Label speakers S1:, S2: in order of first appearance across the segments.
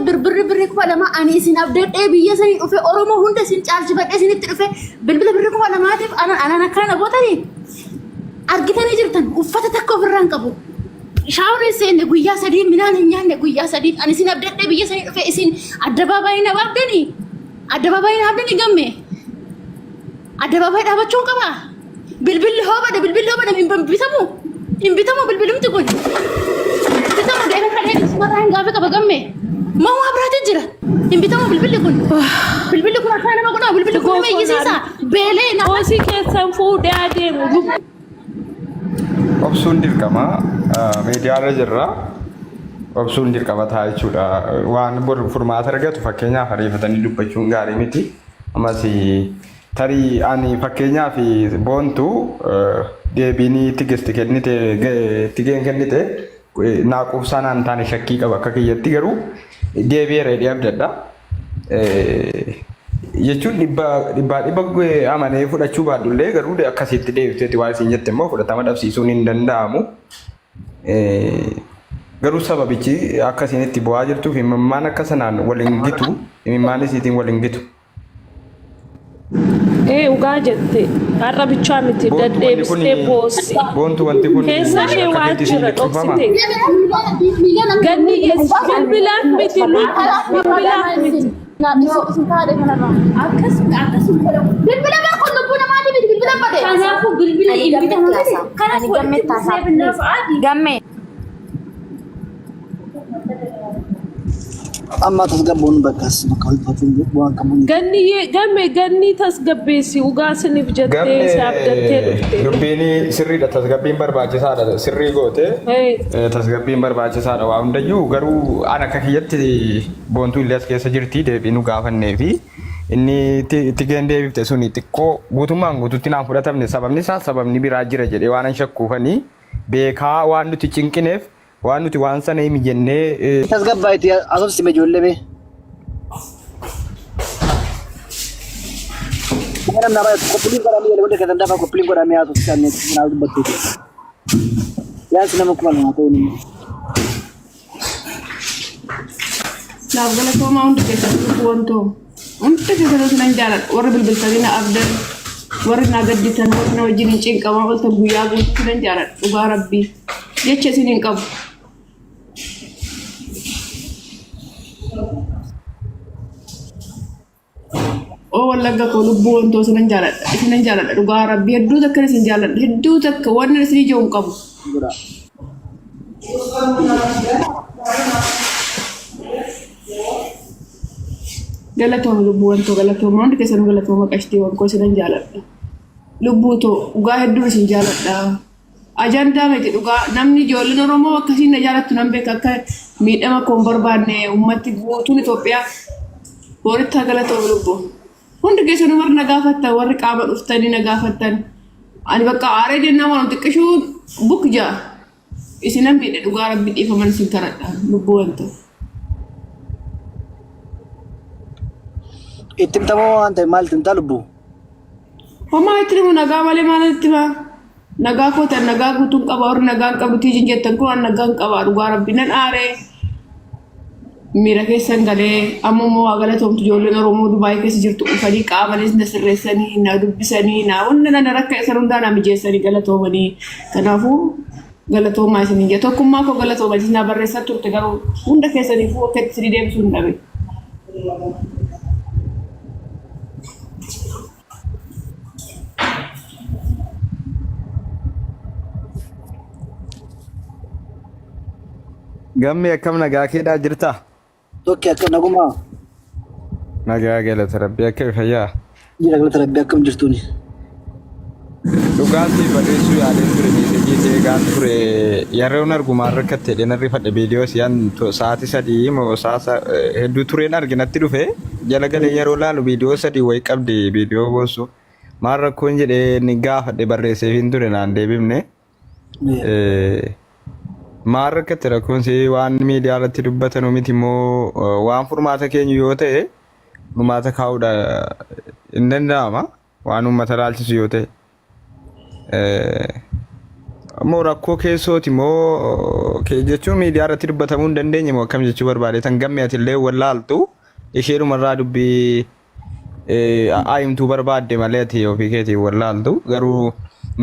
S1: birbirri birrii 2000 ani isin abdadhee biyya sanii dhufe Oromoo hunda isin caalchifadhee isinitti dhufe bilbila birrii 2000tiif anan akkana na gootanii argitanii jirtan uffata takka ofirraa hin qabu. Shaawor hin seenne guyyaa sadii midhaan hin nyaanne guyyaa sadii ani isin abdadhee biyya sanii dhufe isin addabaabaayii na baabdanii addabaabaayii na baabdanii gamme addabaabaayii dhaabachuun qabaa. Bilbilli hoo bade bilbilli hoo bade hin bitamu hin bitamu bilbilumti kun bitamu deemee kan eegsisu mataa hin gaafa qaba gamme moo waa biraati jira hin bitamu bilbilli kun bilbilli kun akka nama godhaa bilbilli kun nama iyyisiisa beelee na
S2: Qoosii keessan fuudhee adeemu lubbuu.
S3: Obsuun dirqama. Miidiyaarra jirra. Obsuun dirqama ta'a jechuudha. Waan bor furmaata argatu fakkeenyaaf ariifatanii dubbachuun gaarii miti. Ammas Tarii ani fakkeenyaaf Boontu deebiin Tigist kennite Tigeen kennite naa quubsaa naan taane shakkii qaba akka kiyyatti garuu deebi'eera jedhee abdadha. Jechuun dhibba dhibbaa dhibba amanee fudhachuu baadhullee garuu akkasitti deebifteeti waan isin jette immoo fudhatama dhabsiisuun hin danda'amu. Garuu sababichi akka isin itti bu'aa jirtuuf imimmaan akka sanaan wal hin gitu imimmaan isiitiin wal hin gitu.
S2: Ee dhugaa jette. Har'a bichaa miti
S3: Boontu wanti kun
S2: daddeebistee boossi.
S3: boontu wanti kun
S2: Keessa ishee
S3: akka
S2: waan
S3: keetti siin
S2: jira
S3: liqimfama.
S2: dhoksite. Ganni yes bilbilaaf miti lubbu bilbilaaf miti.
S1: Bilbila bar kun lubbuu namaati miti bilbila bade.
S4: Kanaafuu bilbila
S5: Ani
S4: hin
S5: gammee
S4: bitamu miti.
S5: taasaa. Ani
S4: Kanaafuu
S5: gammee
S4: walitti
S5: taasaa.
S4: buusnee binnaaf aadi.
S5: Gammee.
S6: Amma tasgabboon bakkas bakka ulfaachuun waan qabuun.
S2: Ganniyyee gamme gannii tasgabbeessi dhugaa siniif jettee
S3: Gamme
S2: si abdattee dhufte.
S3: dubbiin sirriidha tasgabbiin barbaachisaadha sirrii goote
S2: Ee.
S3: tasgabbiin barbaachisaadha waa hundayyuu garuu an akka kiyyatti boontuu illee as keessa jirti deebii nu gaafannee fi inni tigeen deebifte suni xiqqoo guutummaan guututti naan fudhatamne sababni isaa sababni biraa jira jedhee waan an shakkuufanii beekaa waan nuti cinqineef Waan nuti waan sana himi jennee
S6: Tasgabbaa'iti haasofsime ijoollee mee. Nama namna baay'atu koppiliin godhamee jedhe wanta keessan dafa koppiliin godhamee haasofsisan naaf dubbattuuti. Yaansi nama 2000 ta'u ni.
S7: Naaf galatoomaa hundi keessan lubbuu wantoo. Hundi keessan sinan jaaladha. Warri bilbiltanii na abdan, warri na gadditan, warri na wajjin hin cinqamaa ooltan guyyaa guutuu sinan jaaladha. Dhugaa rabbii. Jecha isin hin qabu. Oo wallagga koo lubbuu wantoo sinan jaaladha. Isinan jaaladha dhugaa rabbii hedduu takka isin jaaladha. Hedduu takka waan isin ijoo hin qabu.
S6: Godhaa.
S7: Galatooma lubbuu wantoo galatooma hundi keessanuu galatooma qashtiiwwan koo isinan jaaladha. Lubbuu too dhugaa hedduun isin jaaladha. Ajandaa miti dhugaa namni ijoolleen Oromoo akkasiin na jaalattu nan beeka akka miidhama koo hin barbaanne uummatti guutuun Itoophiyaa booritti haa galatoomu lubbuu. Hundi keessanuu warri na gaafattan warri qaama dhuftanii na gaafattan ani bakka aaree jennaan waan xiqqishuu buk ja'a. Isinan miidhe dhugaa rabbi dhiifaman isin kadhadha lubbuu wanta.
S6: Itti himtamoo waan ta'e maal itti himtaa lubbuu?
S7: Homaa itti himu nagaa malee maal itti himaa? Nagaa koo tan nagaa guutuun qaba warri nagaa hin qabdu tiijin jettan kun waan nagaa hin qaba dhugaa rabbi nan aaree miira keessan galee amma immoo waa galatoomtu ijoolleen Oromoo Dubaay keessa jirtu dhufanii qaamanis na sirreessanii na dubbisanii na wanna na rakka isan hundaa na mijeessanii galatoomanii kanaafuu galatoomaa isiniin jedha tokkummaa koo galatooma isin na barreessaa turte garuu hunda keessaniifuu akka itti isinii deebisuu hin dhabe.
S3: Gammee akkam nagaa keedhaa jirtaa?
S6: Tokki akkam nagumaa?
S3: Nagaa galata rabbii akkami fayyaa?
S6: Jira galata rabbii akkam jirtuuni?
S3: Dhugaa siif barreessuu yaaleen ture meesejii si eegaan ture yeroon argu maal rakkatte jedheen arrifadhe viidiyoo si'an sa'aatii sadii moo sa'a hedduu tureen arge natti dhufe jala galee yeroo laalu viidiyoo sadii wayi qabdi viidiyoo boossu maal rakkoon jedhee ni gaafadhe barreesseef hin ture naan deebifne. Maal rakkatte rakkoon si waan miidiyaa irratti dubbatanu miti moo waan furmaata keenyu yoo ta'e furmaata kaa'uudha hin danda'ama. Waan uummata laalchisu yoo ta'e. Moo rakkoo keessooti moo jechuun miidiyaa irratti dubbatamuu hin dandeenye moo akkam jechuu barbaade tan gamme ati illee wallaaltu isheedhumarraa dubbii aayimtuu barbaadde malee ati ofii keetiin wallaaltu garuu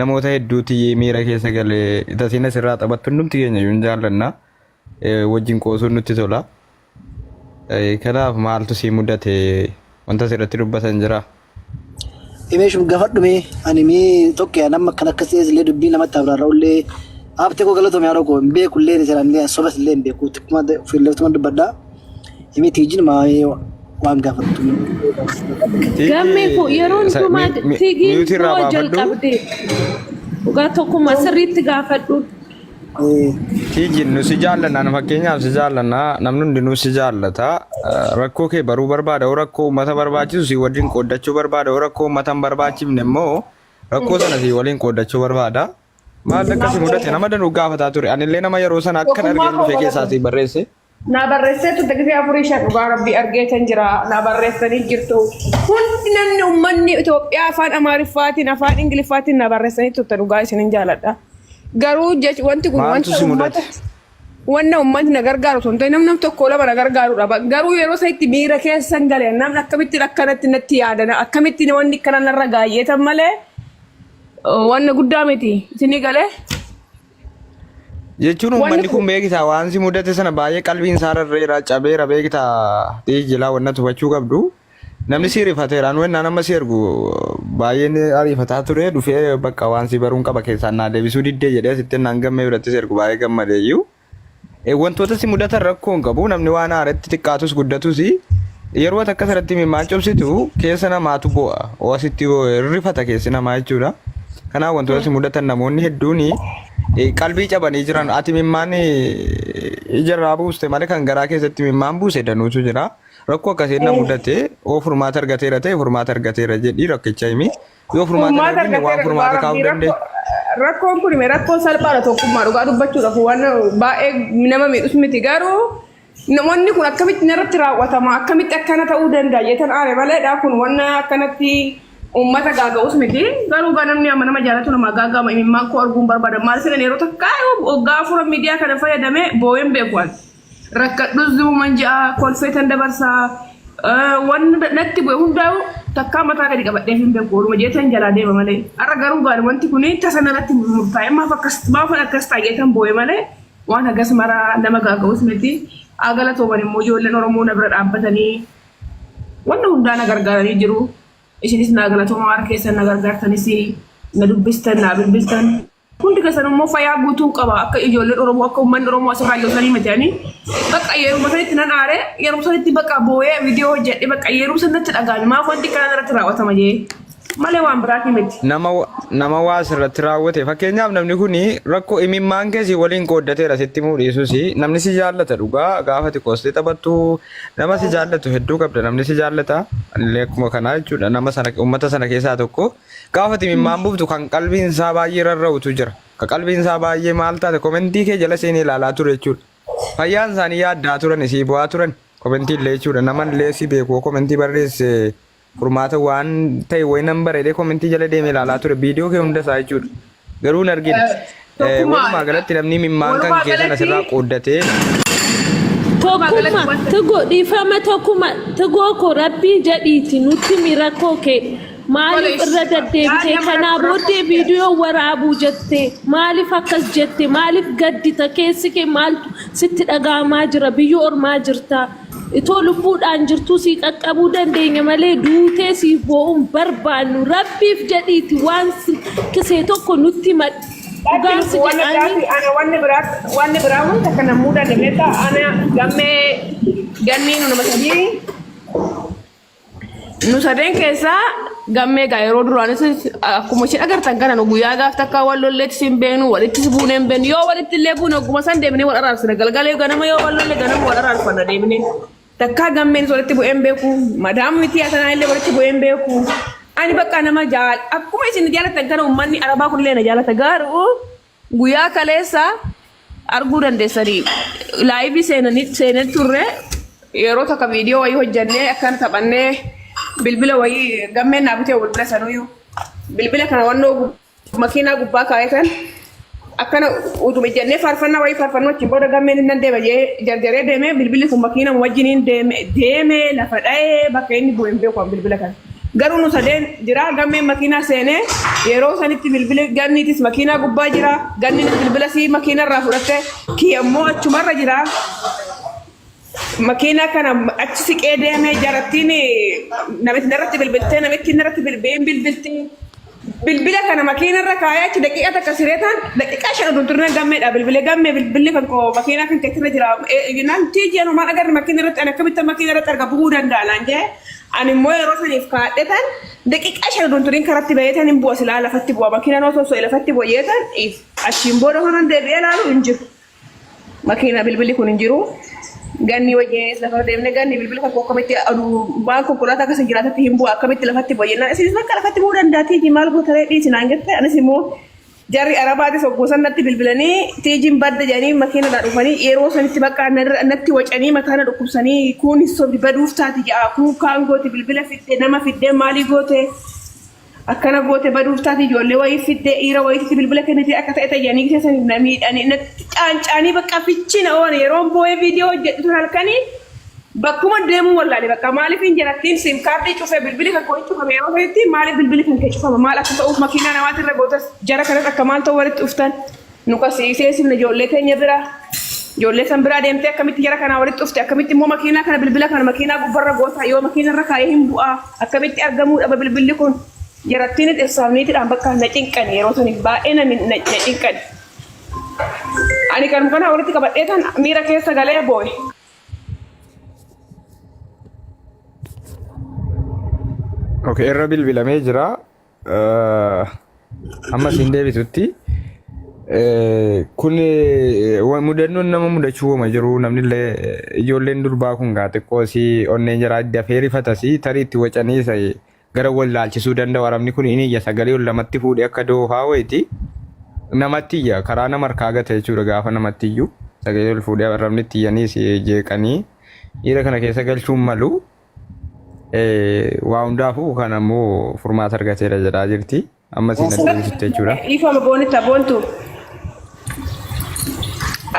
S3: namoota hedduuti miira keessa galee tasiin asirraa taphattu hundumti keenya iyyuu hin jaallanna wajjin qoosuun nutti tola. Kanaaf maaltu sii mudate wanta asirratti dubbatan jira.
S6: Imeeshum gafadhu mee ani mee tokko nama akkan akkas ta'es illee dubbii namatti abraarra illee aabtee koo galatoomi haadha koo hin beeku illee ni jedhan illee sobas illee hin beeku xiqquma fiilleeftuma dubbadha. Imee tiijin maa waan gaafattu.
S2: Gammee koo yeroo hundumaa tigiin
S3: Miyuutii irraa
S2: koo
S3: baafadhu.
S2: jalqabde. Dhugaa tokkuma sirriitti gaafadhu.
S3: Tiijin nu si jaallanna nu fakkeenyaaf si jaallanna namni hundinuu si jaallata rakkoo kee baruu barbaada yoo rakkoo uummata barbaachisu si waliin qooddachuu barbaada yoo rakkoo uummata hin barbaachifne immoo rakkoo sana si waliin qooddachuu barbaada. Maal akka si mudate nama danuu gaafataa ture anillee nama yeroo sana akkan
S7: Tokkummaa
S3: argeen
S7: koo
S3: dhufee keessaa
S7: galatoom.
S3: si barreesse.
S7: Naa barreessee turte gisee afurii shan dhugaa rabbii argeetan jira naa barreessanii jirtu. Hundi namni uummanni Itoophiyaa afaan Amaariffaatiin afaan Ingiliffaatiin naa barreessanii turte dhugaa isinin jaaladha. Garuu jech wanti kun
S3: Maaltu
S7: wanta
S3: si mudate?
S7: uummata wanna uummatni na gargaaru osoo hin ta'in namni tokko lama na gargaarudha. Garuu yeroo sanitti miira keessan galee namni akkamittiin akkanatti natti yaadana akkamittiin wanni akkana narra gaayyeetan malee wanna guddaa miti isinii galee.
S3: Jechuun
S7: Wanni
S3: uummanni kun
S7: kun
S3: beektaa waan si mudate sana baay'ee qalbiin isaa rarreera cabeera beektaa dhiijilaa wanna tufachuu qabdu. Namni si rifateera anu ennaan amma si ergu baay'een ariifataa ture dhufee bakka waan si baruun qaba keessaan naa deebisuu diddee jedhee asitti ennaan gammee biratti si ergu baay'ee gammadeeyyuu. Wantoota si mudatan rakkoo hin qabu namni waan haaratti xiqqaatus guddatus yeroo ati akka sanatti imimmaan cobsitu keessa namaatu bo'a oo asitti rifata keessi namaa jechuudha. Kanaaf wantoota si mudatan namoonni hedduun qalbii cabanii jiran ati imimmaan ijarraa buuste malee kan garaa keessatti imimmaan buuse danuutu jira. Rakkoo akkasii na mudate oo furmaata argateera ta'e furmaata argateera jedhii rakkicha himi. Yoo furmaata hin
S7: Furmaata
S3: arganne waan
S7: argateera dhugaa
S3: furmaata kaa'uu
S7: rabbii
S3: dandeenya.
S7: rakkoo rakkoon kun hime rakkoo salphaadha tokkummaa dhugaa dubbachuudhaaf waan baay'ee nama miidhus miti garuu namoonni kun akkamitti narratti raawwatama akkamitti akkana ta'uu danda'a jetan aare maleedha kun wanna akkanatti uummata gaaga'us miti garuu gaa namni amma nama jaalatu nama gaaga'ama imimmaan koo arguun barbaada maal senan yeroo takka waggaa afura miidiyaa kana fayyadame boo'een beeku ani. Rakkadhus zimuman je'a kolfeetan dabarsa Wanni natti bu'e hundaa'u takkaa mataa gadi qabadheef hin beeku waluma jeetan jalaa deema malee. Har'a garuu gaari wanti kun tasa narratti murtaa'e maaf akkas maafan akkas ta'a jeetan boo'e malee waan hagas maraa nama gaaga'us miti. Haa galatooman immoo ijoolleen Oromoo na bira dhaabbatanii wanna hundaa na gargaaranii jiru. Isinis naa galatoomaa harka keessan na gargaartanis na dubbistan naa bilbiltan. Hundi keessan immoo fayaa guutuun qaba akka ijoolleen Oromoo akka uummanni Oromoo asirraa jiru sanii miti ani bakka yeruma sanitti nan aare yeruma sanitti bakka boo'ee viidiyoo hojjedhe bakka yeruma sanatti dhagaame maaf wanti kana irratti raawwatama jee malee waan biraatii miti.
S3: Nama nama waa sirratti raawwate fakkeenyaaf namni kun rakkoo imimmaan kee si waliin qooddateera sitti himuu dhiisus namni si jaallata dhugaa gaafa ati qoostee taphattu nama si jaallatu hedduu qabda namni si jaallata anillee akkuma kanaa jechuudha nama sana uummata sana keessaa tokko Gaafa ati imimmaan buuftu kan qalbiin isaa baay'ee rarra'utu jira. Ka qalbiin isaa baay'ee maal taate komentii kee jala seenee ilaalaa ture jechuudha. Fayyaan isaanii yaaddaa turan sii bu'aa turan komentii illee jechuudha. Nama illee si beeku komentii barreesse furmaata waan ta'e wayi nan bareedee komentii jala deemee ilaalaa ture viidiyoo kee hunda isaa jechuudha. Garuu hin argine.
S7: Tokkummaa
S3: Walumaa galatti namni imimmaan kan
S7: walumaa
S3: kee sana
S7: galatti
S3: sirraa qooddatee
S7: walumaa galatti
S2: Tokkumma
S7: wanta
S2: tigo dhiifama tokkumma tigoo koo rabbii jedhiiti nutti mi rakkoo kee maaliif
S7: tole
S2: irra deddeebite
S7: yaani amma
S2: kanaa
S7: rakkoo
S2: booddee viidiyoo waraabuu jette maaliif akkas jette maaliif gaddita keessi kee maaltu sitti dhaga'amaa jira biyya ormaa jirta itoo lubbuudhaan jirtuu sii qaqqabuu dandeenya malee duutee siif boo'uun barbaannu rabbiif jedhiiti waan si kisee tokko nutti himadhu
S7: Lakki
S2: dhugaan si
S7: lubbu wanna
S2: jedhaanii
S7: biraati ana wanni biraa wanni biraa wanta kana muudanne beektaa ana gammee gannii nu nama sadii Nu sadeen keessaa gammee gaa yeroo duraanis akkuma isin agartan kana nu guyyaa gaaf takka wal lolleettis hin beeknu walittis buunee hin beeknu yoo walitti illee buune ogguma san deemnee wal araarsina galgalee ganama yoo wal lolle ganama wal araarfanna deemnee takkaa gammeenis walitti bu'ee hin beeku madaam miti asanaa illee walitti bu'ee hin beeku ani bakka nama jaal akkuma isin jaalatan kana uummanni arabaa kunillee na jaalata garuu Guyyaa kaleessa arguu dandeessanii laayivii seenanii seenee turre yeroo takka viidiyoo wayii hojjannee akkana taphannee bilbila wayii gammeen naa bitee bilbila sanuyyuu bilbila kana wannoo makiinaa gubbaa kaa'etan Akkana utuma ijjannee faarfannaa wayii faarfannoo achiin booda gammeen nan deema jee jarjaree deemee bilbilli kun makiina wajjiniin deeme deemee lafa dha'ee bakka inni bu'e hin beeku an bilbila kana. Garuu nu sadeen jira gammeen makiinaa seenee yeroo sanitti bilbili ganniitis makiinaa gubbaa jira ganniinis bilbila sii makiina irraa fudhatte kiyya immoo achumarra jira. Makiinaa kana achi siqee deemee jarattiin namitti narratti bilbiltee namitti narratti bilbileen bilbilti. Bilbila kana makiina irra kaayee achi daqiiqaa takka siree taan daqiiqaa 5 oduu turne gammeedha bilbilee gammee bilbilli kan koo makiinaa kan keetirra jira. Naan tiijii anu maal agarre makiina irratti ani akkamitti makiina irratti arga bu'uu danda'a naan jee ani immoo yeroo saniif kaadhe tan daqiiqaa 5 oduu turin karatti bahee tan hin bu'a silaa lafatti bu'a makiinaan osoo so'e lafatti bu'a jee tan achiin booda honan deebi'ee ilaalu hin jiru. Makiina bilbilli kun hin jiru. Ganni wajjinis lafa deemne ganni bilbila tokko akkamitti aduu waan konkolaataa akkasii jiraatatti hin bu'a akkamitti lafatti bu'a jennaan isinis bakka lafatti bu'uu danda'a tiijii maal goota ree dhiisi naan jette anis immoo jarri arabaatis hogguu san natti bilbilanii tiijiin badda jedhanii makiinadhaan dhufanii yeroo sanitti bakka natti wacanii mataa na dhukkubsanii kuun hin sobdi baduuf taati ja'a kuun kaan goote bilbila fidde nama fiddee maalii goote Akkana goote baduuf taati ijoollee wayii fiddee dhiira wayiitti bilbila kennitee akka ta'e tayyanii gisee saniif na miidhanii natti caancaanii bakka fichina oole yeroon boo'ee viidiyoo hojjedhu sun halkanii bakkuma deemuu wallaale bakka maaliif hin jarattiin siim kaardii cufee bilbili kan koo hin cufame yeroo sanitti maaliif bilbili kan kee cufama maal akka ta'uuf makiinaa namaatirra gootas jara kanas akka maal ta'u walitti dhuftan Nu qasiisee isin ijoollee teenya bira ijoollee san biraa deemtee akkamitti jara kanaa walitti dhufte akkamitti immoo makiinaa kana bilbila kana makiinaa gubbarra goota yoo makiina irra kaa'ee hin bu'aa akkamitti argamuu dhaba bilbilli kun jarattiin dhirsaaf niitidhaan bakka na cinqani yeroo saniif baay'ee na na cinqani. Ani kan kana walitti qabadhee tan miira keessa galee boo'e.
S3: Okay, irra bilbilamee jira. Amma siin deebitutti kun mudannoon nama mudachuu wama jiru namni illee ijoolleen durbaa kun gaa xiqqoo si onneen jaraa dafee rifatasi tarii itti wacanii isa gara wal laalchisuu danda'u arabni kun inni iyya sagalee ol lamatti fuudhee akka doofaa wayiiti namatti iyya karaa nama harkaa gata jechuudha gaafa namatti iyyu sagalee ol fuudhee arabni itti iyyanii si jeeqanii dhiira kana keessa galchuun malu. Waa hundaafuu kan ammoo furmaata argateera jedhaa jirti. Amma isin adeemsifte jechuudha.
S7: Dhiifama boonitta boontu.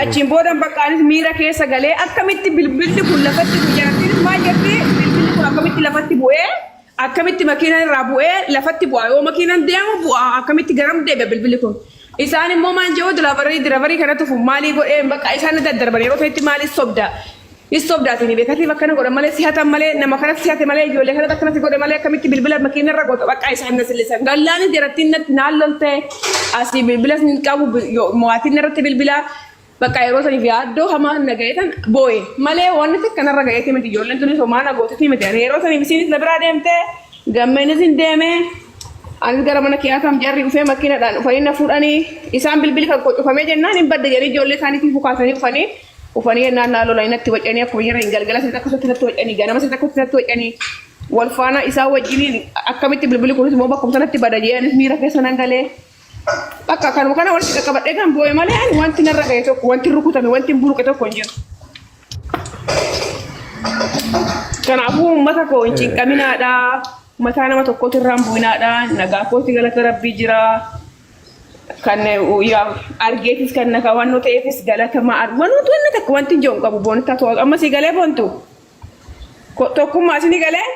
S7: Achiin boodan bakka anis miira keessa galee akkamitti bilbilli kun lafatti bu'e jarattiinis maal jetti bilbilli kun akkamitti lafatti bu'ee akkamitti makiinaan irraa bu'ee lafatti bu'a yoo makiinaan deemu bu'a akkamitti garam deebi'a bilbilli kun. Isaan immoo maal jedhu diraabarii diraabarii kana tufu maalii godhee bakka isaan daddarban yeroo ta'etti maaliif sobda Hin sobda ati ni beekatiif akkana godhan malee si hatan malee nama kanatti si hate malee ijoollee kanatti akkanatti godhe malee akkamitti bilbila makiina irra goota bakka isaan na sillisan gallaanis jarattiin natti naan lolte asii bilbilas hin qabu maatiin irratti bilbila bakka yeroo saniif yaaddoo hamaa na ga'e tan boo'e malee wanni takka narra ga'eeti miti ijoolleen tunis homaa na gootiti miti ani yeroo saniif isiinis na biraa deemte gammeenis hin deeme anis gara mana kiyyaa kam jarri dhufee makiinadhaan dhufanii na fuudhanii isaan bilbili kan koo cufamee jennaan hin badde jedhanii ijoollee isaaniitiin fukaasanii dhufanii Ufanii jennaan naa lolanii natti wacanii akkuma jiran galgala isa akkasumatti natti wacanii ganama isa akkasumatti natti wacanii wal faana isaa wajjiniin akkamitti bilbilli kunis immoo bakkuma sanatti bada jee anis miira keessa nan galee bakka kanuma kana walitti qaqqabadhee kan boo'e malee ani wanti narra ga'e tokko wanti rukutame wanti hin buruqe tokko hin jiru. Kanaafuu uummata koo hin cinqaminaadha. Mataa nama tokkootu irraa hin bu'inaadha. Nagaa kooti galata rabbii jira. Kan yaa argeetis kan na kaawwannoo ta'eefis galata ma wanti wanni takka wanti hin jiru qabu boontaa to'a amma sii galee boontu tokkummaa isinii galee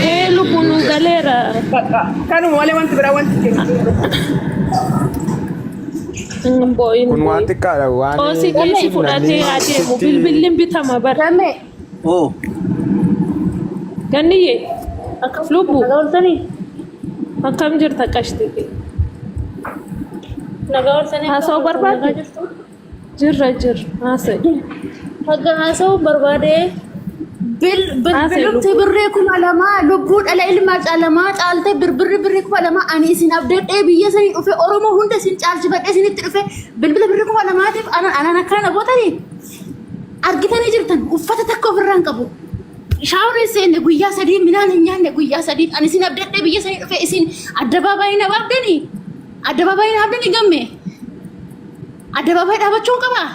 S2: Ee lubbu nu galeera.
S7: bakka kanuma malee wanti biraa wanti jiru.
S2: Hin boo'in
S3: Kun waan
S2: boo'in.
S3: xiqqaadha waan
S2: Xoosii keessa
S3: namni
S2: fudhatee haa deemu.
S3: sitti
S2: Bilbilli hin bitama bara.
S1: Gammee
S6: Oo.
S2: Ganniyyee
S1: akkam
S2: lubbu
S1: nagaa ooltanii?
S2: akkam jirta qashti?
S1: Nagaa ooltanii akkam
S2: Haasa'uu
S1: ooltan nagaa
S2: barbaadde?
S1: jirtu?
S2: Jirra jirra haasa'i.
S1: Haga haasa'uu barbaade
S2: Haasa'e
S1: bilbilumti
S2: lubbuu.
S1: birrii 2000 lubbuu dhala ilmaa caalamaa caaltee birbirri birrii 2000 ani isin abdadhee biyya sanii dhufe Oromoo hunda isin caalchifadhee isinitti dhufe bilbila birrii 2000tiif anan anan akkana na gootanii argitanii jirtan uffata takka ofirraa hin qabu. Shaawor hin seenne guyyaa 3 midhaan hin nyaanne guyyaa 3 ani isin abdadhee biyya sanii dhufe isin addabaabaayii na baabdanii addabaabaayii na baabdanii gamme addabaabaayii dhaabachuu hin qabaa.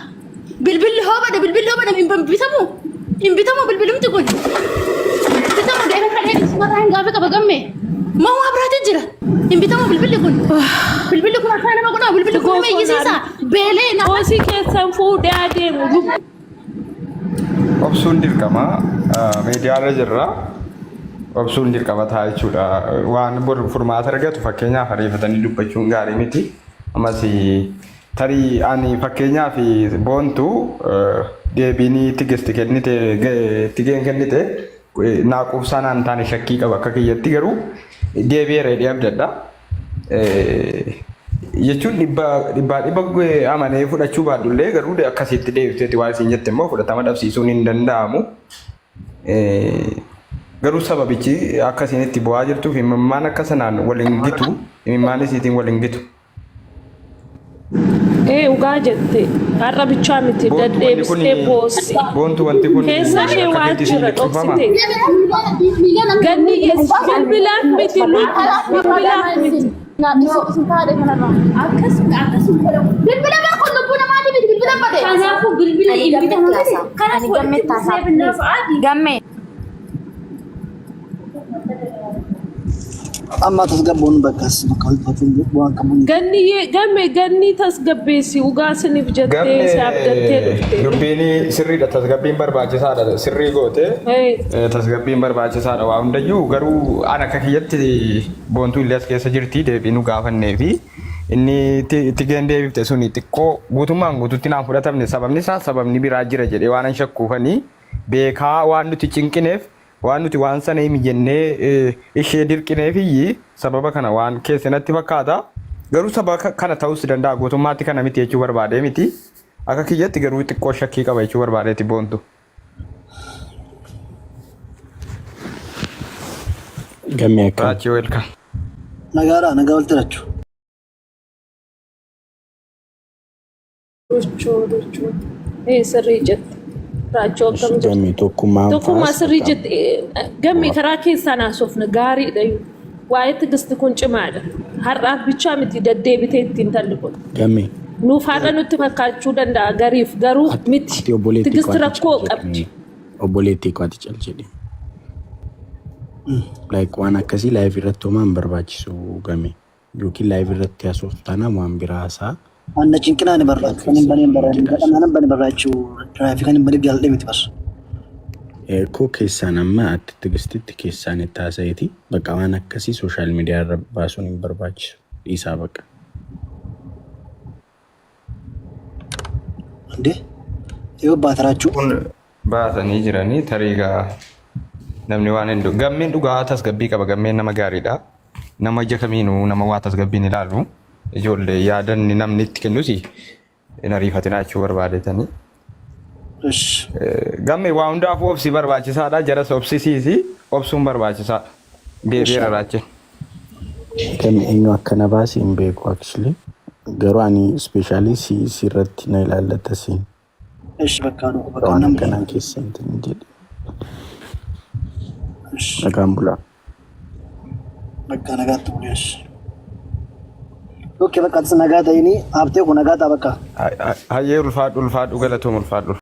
S1: Bilbilli hoo bade bilbilli hoo bade hin bitamu hin bitamu bilbilumti kun hin bitamu deemee kadhee sumarraa hin gaafa qaba gamme moo waa biraati jira. Hin bitamu bilbilli kun. Bilbilli kun akkaan nama godhaa bilbilli kun nama iyyisiisa. Beelee na.
S2: Qoosii keessan fuudhee adeemu lubbuu.
S3: Obsuun dirqama. Miidiyaarra jirra. Obsuun dirqama ta'a jechuudha. Waan bor furmaata argatu fakkeenyaaf ariifatanii dubbachuun gaarii miti. Ammas tarii ani fakkeenyaaf boontu deebiin Tigist kennite Tigeen kennite naa quubsaa naan taane shakkii qaba akka kiyyatti garuu deebi'eera jedhee abdadha. Jechuun dhibba dhibbaa dhibba amanee fudhachuu baadhullee garuu akkasitti deebifteetti waan isin jette immoo fudhatama dhabsiisuun hin danda'amu. Garuu sababichi akka isin itti bu'aa jirtuuf imimmaan akka sanaan wal hin gitu imimmaan isiitiin wal hin gitu.
S2: Ee dhugaa jette. Har'a bichaa miti
S3: Boontu wanti kun
S2: daddeebistee boossi.
S3: boontu wanti kun
S2: Keessa ishee
S3: akka
S2: waan
S3: keetti siin
S2: jira
S3: liqimfama.
S2: dhoksite. Ganni yes bilbilaaf miti lubbu bilbilaaf miti.
S1: Bilbila bar kun lubbuu namaati miti bilbila bade.
S4: Kanaafuu bilbila
S5: Ani
S4: hin
S5: gammee
S4: bitamu miti.
S5: taasaa. Ani
S4: Kanaafuu
S5: gammee
S4: walitti
S5: taasaa.
S4: buusnee binnaaf adi.
S5: Gammee.
S6: Amma tasgabboon bakkas bakka walitti waan qabuun.
S2: Ganniyyee gamme gannii tasgabbeessi dhugaa siniif jettee
S3: Gamme
S2: si abdattee dhufte.
S3: dubbiin sirriidha tasgabbiin barbaachisaadha sirrii goote
S2: Hey.
S3: tasgabbiin barbaachisaadha waa hundayyuu garuu an akka kiyyatti boontuu illee as keessa jirti deebii nu gaafannee fi inni tigeen deebifte suni xiqqoo guutummaan guututti naan fudhatamne sababni isaa sababni biraa jira jedhee waan an shakkuufanii beekaa waan nuti cinqineef Waan nuti waan sana himi jennee ishee dirqineefiyyi sababa kana waan keesse natti fakkaata. Garuu sababa kana ta'uus danda'a guutummaatti kana miti jechuu barbaadee miti. Akka kiyyatti garuu xiqqoo shakkii qaba jechuu barbaadeeti boontu.
S8: Gammee akkam.
S3: Raachii welcome.
S6: Nagaadha nagaa walitti rachu.
S2: Duchuu duchuu. Ee sirrii jette. Raachuu akkam jirta?
S8: Gammee tokkummaan
S2: Tokkummaa
S8: faas
S2: sirrii
S8: bakka
S2: jette. Gammee karaa keessaan haasofna gaariidha. Waa'ee tigisti kun cimaadha. Har'aaf bichaa miti deddeebitee ittiin talli kun.
S8: Gammee
S2: Nuuf har'a nutti fakkaachuu danda'a gariif garuu
S8: ati
S2: miti.
S8: ati obboleettii koo
S2: Tigisti
S8: ati
S2: rakkoo
S8: cal
S2: qabdi.
S8: jedhi. Obboleettii koo ati cal jedhi. Like waan akkasii live irratti homaa hin barbaachisu gammee. Yookiin live irratti haasoftu taanaan waan biraa haasaa.
S6: Anna cinqinaa ni barraachu kan hin baneen barraachu kan hin bane barraachu raafii kan hin baneef jaaladhee miti bar.
S8: Koo keessaan amma atti tigistitti keessaan itti haasa'eeti bakka waan akkasii sooshaal miidiyaa irra baasuun hin barbaachisu dhiisaa bakka.
S6: Ande yoo baate raachuu.
S3: Kun baasanii jiranii tarii egaa namni waan hin gammeen dhugaa tasgabbii qaba gammeen nama gaariidha. Nama ija kamiinuu nama waa tasgabbiin ilaalu ijoollee yaadanni namni itti kennus hin ariifatinaa jechuu barbaadetanii.
S6: Ish.
S3: Gamme waa hundaafuu obsi barbaachisaadha jaras obsisiisi obsuun barbaachisaadha. Deebi'eera raacheen.
S8: Gamme eenyu akka na baase hin beeku actually. Garuu ani specially si si irratti na ilaallata siin.
S6: Ish bakka dhugu bakka
S8: Waan
S6: namni.
S8: akkanaa keessa hin jedhe.
S6: Ish
S8: Nagaan bulaa.
S6: bakka nagaatti buli ish. Okkee bakka atis nagaa ta'ini haabtee kun nagaa ta'a bakka.
S3: Hayyee ulfaadhu ulfaadhu galatoom ulfaadhu.